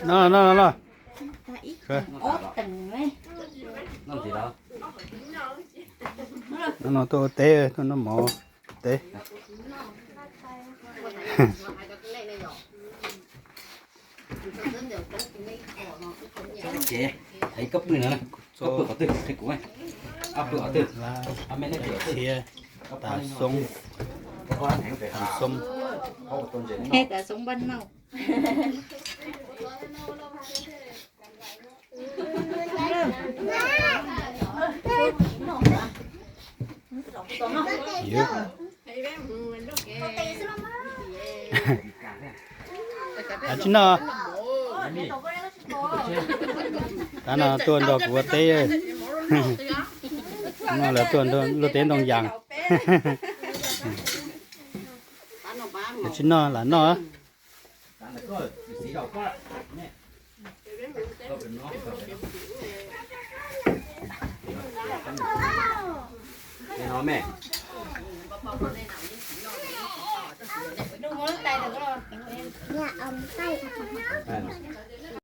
No, no, no, no. No, tuaj ua teb, tuaj noj mov teb. Ces, koj pw no, koj pw qhov twg qhia kuv, koj pw qhov twg? Txiv, tas xoob, tas xoob. He tas xoob npaj noj. Tsis noj. Tav no tuaj nrog kuv ua teb. No lawv tuaj luaj teb ntoo yas. Tsis noj lam noj.